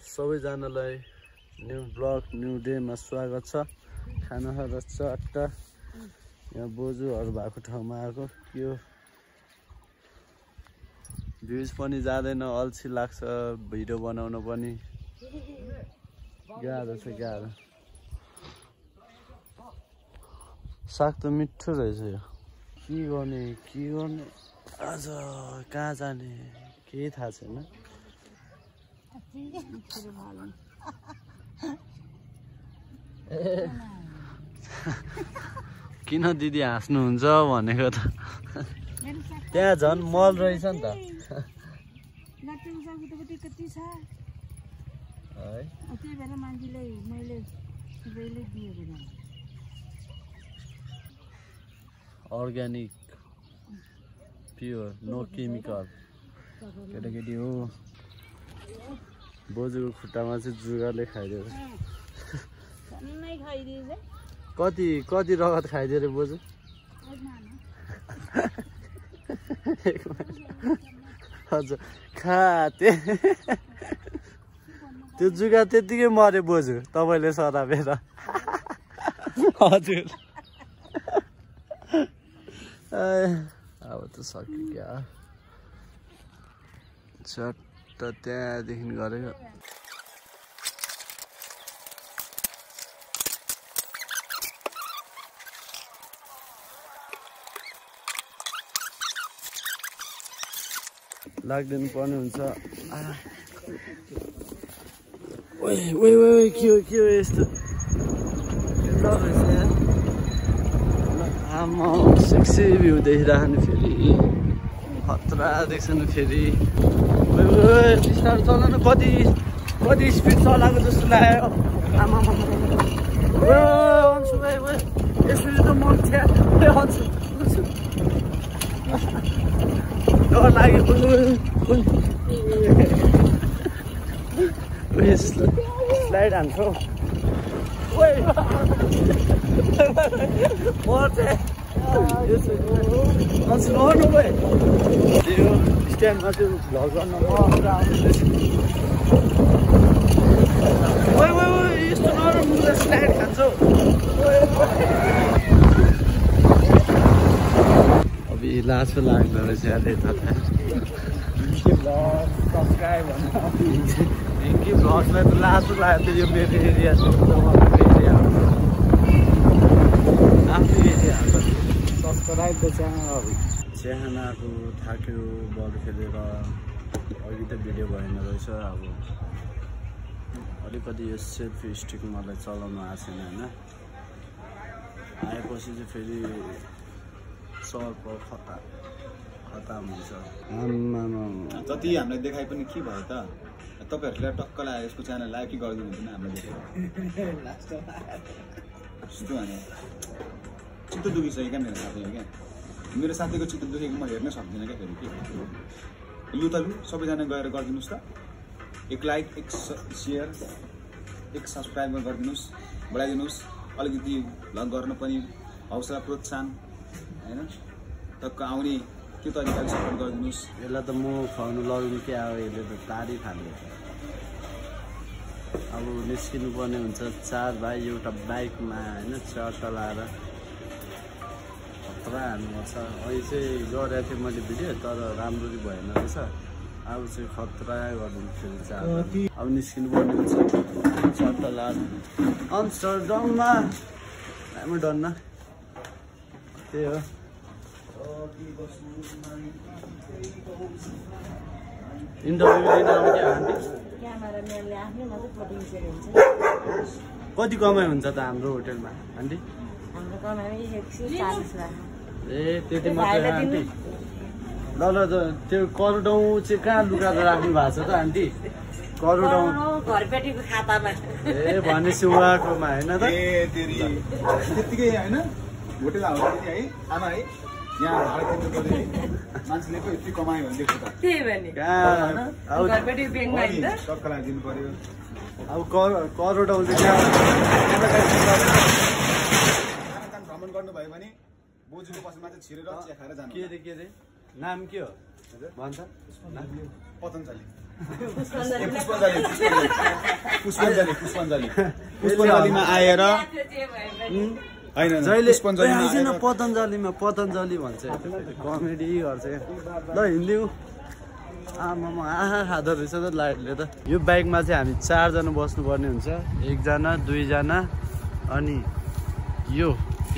सबैजनालाई new blog new डेमा स्वागत छ। खाना खाँदा चट्ट यहाँ बोजूहरू भएको ठाउँमा आएको। यो भ्युज पनि जाँदैन, अल्छी लाग्छ भिडियो बनाउन पनि गाह्रो छ गाह्रो। साग त मिठो रहेछ यो। के गर्ने आज कहाँ जाने केही थाहा छैन। किन दिदी हाँस्नुहुन्छ भनेको त त्यहाँ झन् मल रहेछ नि त अर्ग्यानिक प्योर नो केमिकल केटाकेटी हो। बोजूको खुट्टामा चाहिँ जुगाले खाइदियो। कति रगत खाइदियो रे बोजू? हजुर खाते त्यो जुगा त्यतिकै मरे बोजू तपाईँले सरापेर। हजुर अब त सक्यो क्या। चट्ट त्यहाँदेखि गरेको लाग्दिनु पर्ने हुन्छ। के हो यस्तो आमा सेक्सी भ्यू देखिराख्नु फेरि खतरा देख्छ नि फेरि। बिस्तारो चलाउनु कति स्पिड चलाएको जस्तो लाग्यो। आमा यसरी त म डर लाग्यो। स्लाइड हान्छौ त्यो स्ट्यान्डमा त्यो भ्लग गर्न यस्तो नराम्रो स्लाइड खान्छौ। अब लाज लाग्दो रहेछ के भ्लग्सलाई त लाज लाग्यो। यो मेरो एरिया आफ्नो एरिया सब्सक्राइब त चाहनाको थाक्यो बल खेलेर अघि त भिडियो भएन रहेछ। अब अलिकति यो सेल्फी स्टिक मलाई चलाउनु आएको छैन होइन। आएपछि चाहिँ फेरि सर्प खतम हुन्छ। जति हामीलाई देखाइ पनि के भयो त तपाईँहरूले टक्क लाग्यो यसको च्यानल लाइक कि गरिदिनु हुँदैन हामीलाई देखाइ भने चित्त दुखिसक्यो क्या मेरो साथीले क्या। मेरो साथीको चित्त दुखेको म हेर्न सक्दिनँ क्या फेरि के लु त लु सबैजना गएर गरिदिनुहोस् त। एक लाइक एक सेयर एक सब्सक्राइब गरिदिनुहोस् बढाइदिनुहोस्। अलिकति भ्लग गर्न पनि हौसला प्रोत्साहन होइन टक्क आउने त्यो तरिकाले सपोर्ट गरिदिनुहोस्। यसलाई त म खुवाउनु लग्नु के अब यसले त तारी फाल्यो। अब निस्किनु पर्ने हुन्छ 4 भाइ एउटा बाइकमा होइन चट्ट लाएर खतरा हाल्नुपर्छ। अहिले चाहिँ गरेको थिएँ मैले भिडियो तर राम्ररी भएन रहेछ। अब चाहिँ खतरा गरिदिनु फेरि चाहिँ अब निस्किनु पर्ने हुन्छ चट्ट लाएर अम्स्टरडममा राम्रो डन्न त्यही हो। इन्टरभ्यू लिन आउने क्या आन्टी? कति कमाइ हुन्छ त हाम्रो होटेलमा आन्टी? ए त्यति मात्रै आन्टी? ल त्यो करोडौँ चाहिँ कहाँ लुकाएर राख्नु भएको छ त आन्टी? करोडौँ घरपेटीको खातामा ए भनेपछि उहाँकोमा होइन त? त्यतिकै होइन होटेल हाउस है आमा है यहाँ भाडा तिर्नु पर्यो मान्छेले पो यति कमायो भने देखो त त्यही भने घरपेटी ब्याङ्कमा होइन टक्क दिनु पर्यो। अब करोडौँ चाहिँ भ्रमण गर्नुभयो भने बोजूको पसलमा चाहिँ छिरेर चिया खाएर जानु। के रे नाम के हो भन्छ? पतञ्जली पुष्पञ्जलीमा आएर होइन जहिले पुष्पञ्जलीमा पतञ्जलीमा पतञ्जली भन्छ कमेडी गर्छ ल हिँड्यौँ आमामा आँखा खाँदो रहेछ त लाइटले त यो बाइकमा चाहिँ हामी 4 जना बस्नुपर्ने हुन्छ 1 जना 2 जना अनि यो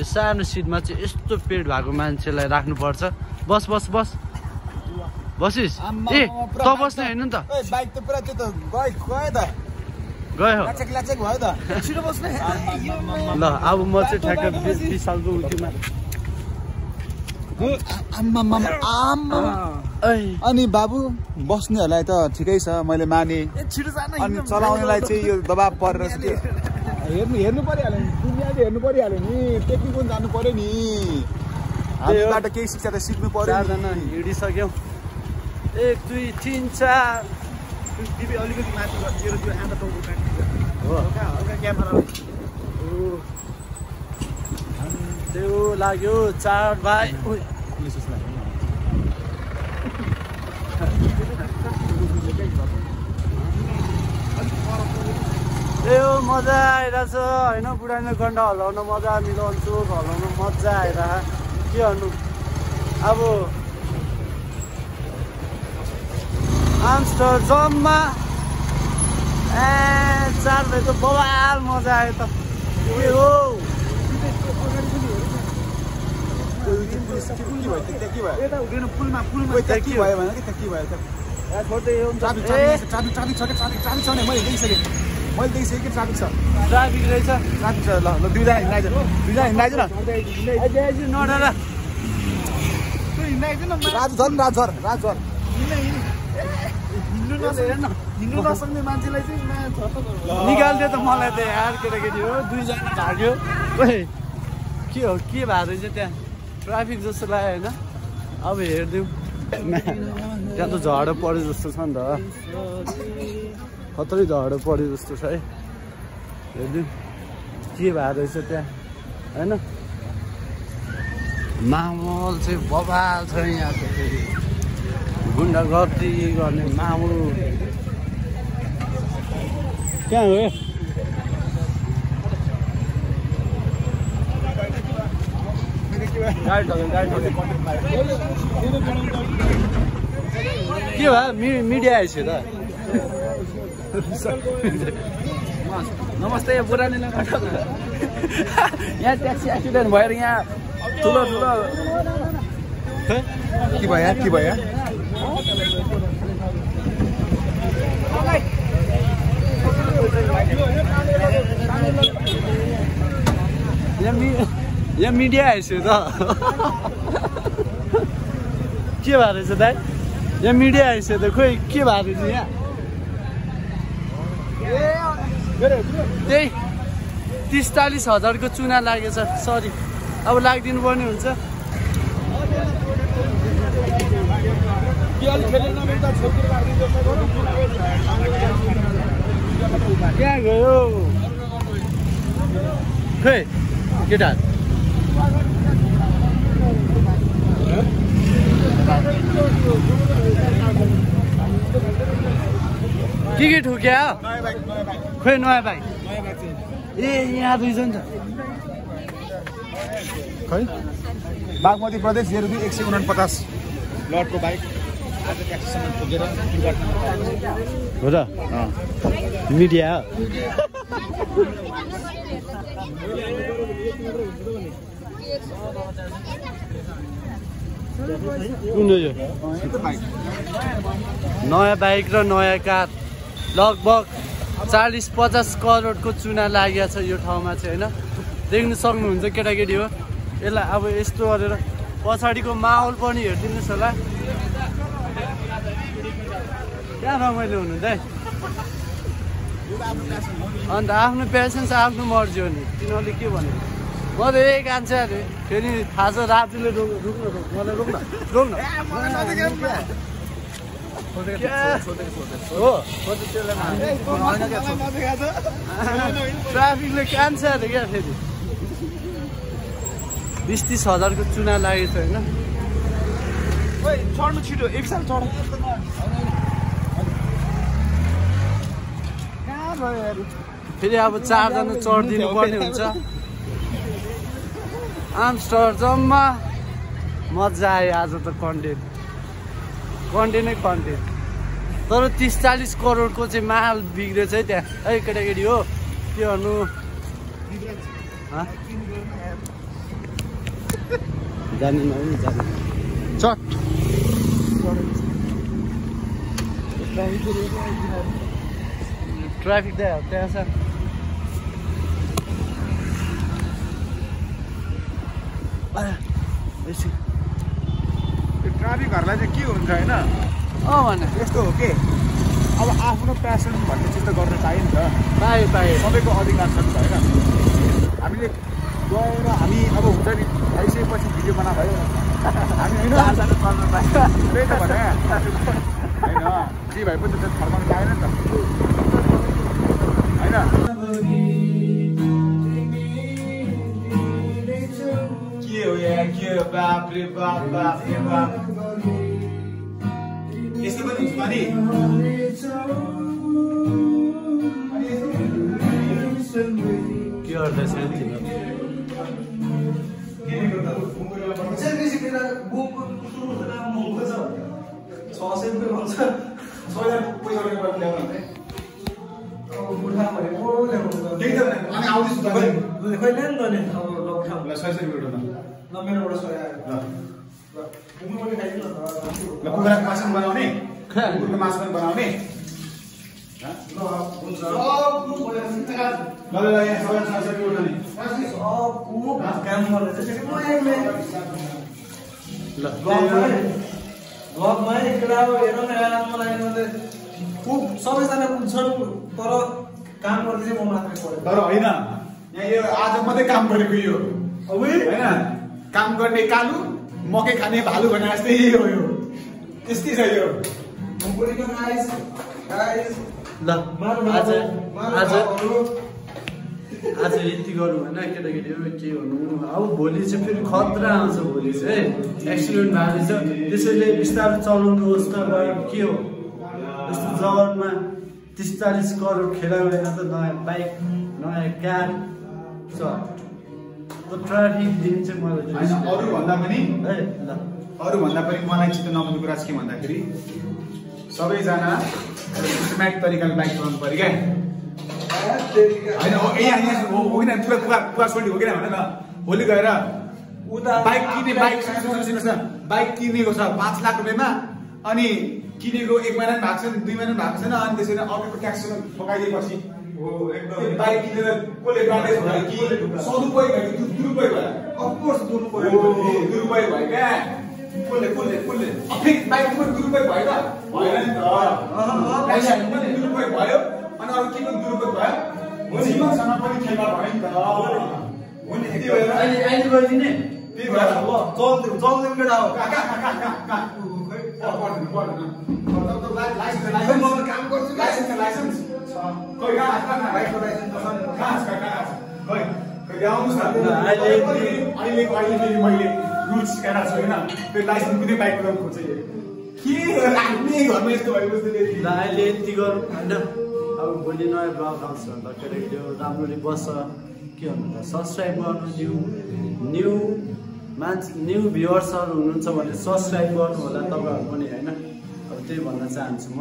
सानो सिटमा चाहिँ यस्तो पेट भएको मान्छेलाई राख्नुपर्छ बस बस बस बसिस ए त बस्ने हैन नि त बाइक त पुरा त्यो त गयो त गयो लाचक भयो त छिटो बस्ने ल अब म चाहिँ ठ्याक्क 20 सालको उल्टीमा अनि बाबु बस्नेहरूलाई त ठिकै छ मैले माने अनि चलाउनेलाई चाहिँ यो दबाब परेर हेर्नु परिहाल्यो नि दुनियाँले हेर्नु परिहाल्यो नि टेक्निक पनि जानु पर्यो नि हामीबाट केही शिक्षा त सिक्नु पर्यो 4 जना हिँडिसक्यौँ 1 2 3 4 टिभी अलिकति माथि गएर त्यो आँखा टाउको काटिन्छ हो हल्का क्यामेरा त्यो लाग्यो 4 भाइ यो मजा आइरहेछ होइन बुढाइमा गन्डा हल्लाउन मजा मिलाउन चोक हल्लाउन मजा आइरहेछ के गर्नु अब आमस्टर जम्मा 4 बजेको बवाल मजा आयो त के हो मैले देखिसकेँ ट्राफिक छ ट्राफिक रहेछ ट्राफिक छ ल 2 जना हिँडाइज राजझर हिँड्नु नसक्ने मान्छेलाई चाहिँ निकाल्दियो त मलाई त यार केटाकेटी हो 2 जना भाग्यो के हो के भएको रहेछ त्यहाँ ट्राफिक जस्तो लाग्यो होइन अब हेरिदिउँ त्यहाँ त झडो पऱ्यो जस्तो छ नि त खतरै झडो पऱ्यो जस्तो छ है हेरिदिउँ के भएको रहेछ त्यहाँ होइन माहौल चाहिँ बवाल छ यहाँ फेरि गुन्डागर्दी गर्ने माहौल कहाँ हो के भयो मिडिया आइसक्यो त नमस्ते बुढानी यहाँ ट्याक्सी एक्सिडेन्ट भएर यहाँ ठुलो के भयो यहाँ मिडिया आइसक्यो त के भएको रहेछ दाइ यहाँ मिडिया आइसक्यो त खोइ के भएको रहेछ यहाँ त्यही 30-40 हजारको चुना लागेछ सरी अब लागिदिनु पर्ने हुन्छ कहाँ गयो खै केटा के ठुक्या खोइ नयाँ बाइक ए यहाँ 2 जना छ खै बागमती प्रदेश 0149 लटको बाइक आज ट्याक्सीसम्म पुगेर हो त मिडिया कुन यो नयाँ बाइक र नयाँ कार लगभग 40-50 करोडको चुना लागेको छ यो ठाउँमा चाहिँ होइन देख्न सक्नुहुन्छ केटाकेटी हो यसलाई अब यस्तो गरेर पछाडिको माहौल पनि हेरिदिनुहोस् होला क्या रमाइलो हुनु त अन्त आफ्नो पेसेन्स आफ्नो मर्जी हो नि तिनीहरूले के भन्यो म त यही कान्छ अरे फेरि थाहा छ राजुले रोक्न मलाई रोक्न ट्राफिकले कान्छ अरे क्या फेरि 20-30 हजारको चुना लागेको छ होइन चढ्नु छिटो एक साल चढ फेरि अब 4 जना चढिदिनु पर्ने हुन्छ आर्मस्टर जम्मा मजा आयो आज त कन्टेन्टै कन्टेन्ट तर 30-40 करोडको चाहिँ माल बिग्रेछ है त्यहाँ है केटाकेटी हो के भन्नु जाने चट ट्राफिक त्यहाँ छ ट्राफिकहरूलाई चाहिँ के हुन्छ होइन भने यस्तो हो कि अब आफ्नो प्यासन भन्ने चिज त गर्न पायो नि त पायो सबैको अधिकार छ नि त होइन हामीले गएर हामी अब हुन्छ नि आइसकेपछि भिडियो बना भयो हामी होइन त्यही त भने होइन जे भए पनि त फर्काउनु पाएन नि त होइन के हो यहाँ के हो बाप रे बाप यस्तो पनि हुन्छ नि के गर्दैछ कुखुराको मासु बनाउने कुकुरको मासु पनि बनाउने सबैजना पुग्छन् तर काम गर्ने चाहिँ म मात्रै पऱ्यो तर होइन यहाँ यो आज मात्रै काम गरेको यो होइन काम गर्ने कालु मकै खाने भालु भने जस्तै हो यो त्यस्तै छ यो ल आज यति गरौँ होइन केटाकेटीहरू के भन्नु अब भोलि चाहिँ फेरि खतरा आउँछ भोलि चाहिँ एक्सिडेन्ट भएको छ त्यसैले बिस्तारै चलाउनुहोस् त के हो यस्तो जग्गामा 30-40 करोड खेलाउँदैन त नयाँ बाइक नयाँ कार ट्राफिक दिन चाहिँ मलाई अरूभन्दा पनि है ल अरूभन्दा पनि मलाई चित्त नबुझ्ने कुरा चाहिँ के भन्दाखेरि सबैजना सिस्टमेटिक तरिकाले बाइक चलाउनु पर्यो क्या होइन होइन पुरा सोल्टी हो किन भने न भोलि गएर बाइक किने बाइक किनेको छ 5 लाख रुपियाँमा अनि किनेको 1 महिना पनि भएको छैन 2 महिना पनि भएको छैन अनि त्यसरी अर्को ट्याक्समा ठोकाइदिएपछि बाइक किनेर कसले गाडी भयो कि सदुपयोग भयो कि दुरुपयोग भयो अफकोर्स दुरुपयोग भयो क्या कसले फेरि बाइकको पनि दुरुपयोग भयो त भएन नि त दुरुपयोग भयो अनि अरू के पनि दुरुपयोग भयो जीवनसँग पनि खेल्दा भयो नि त अहिले गरिदिने त्यही भएर अब चल्दै केटा हो काम गर्छु लाइसेन्स खै अहिलेको मैले रुल्स सिकाएर छु होइन त्यो लाइसेन्स पनि बाइक कुदाउनु खोज्छ के लाग्ने घरमा यस्तो भएको ल अहिले यति गरौँ होइन अब भोलि नयाँ ब्लग आउँछ भन्दा केटाकेटी राम्ररी बस्छ के भन्नु त सब्सक्राइब गर्नु न्यू भ्युअर्सहरू हुनुहुन्छ भने सब्सक्राइब गर्नु होला तपाईँहरू पनि होइन अब त्यही भन्न चाहन्छु म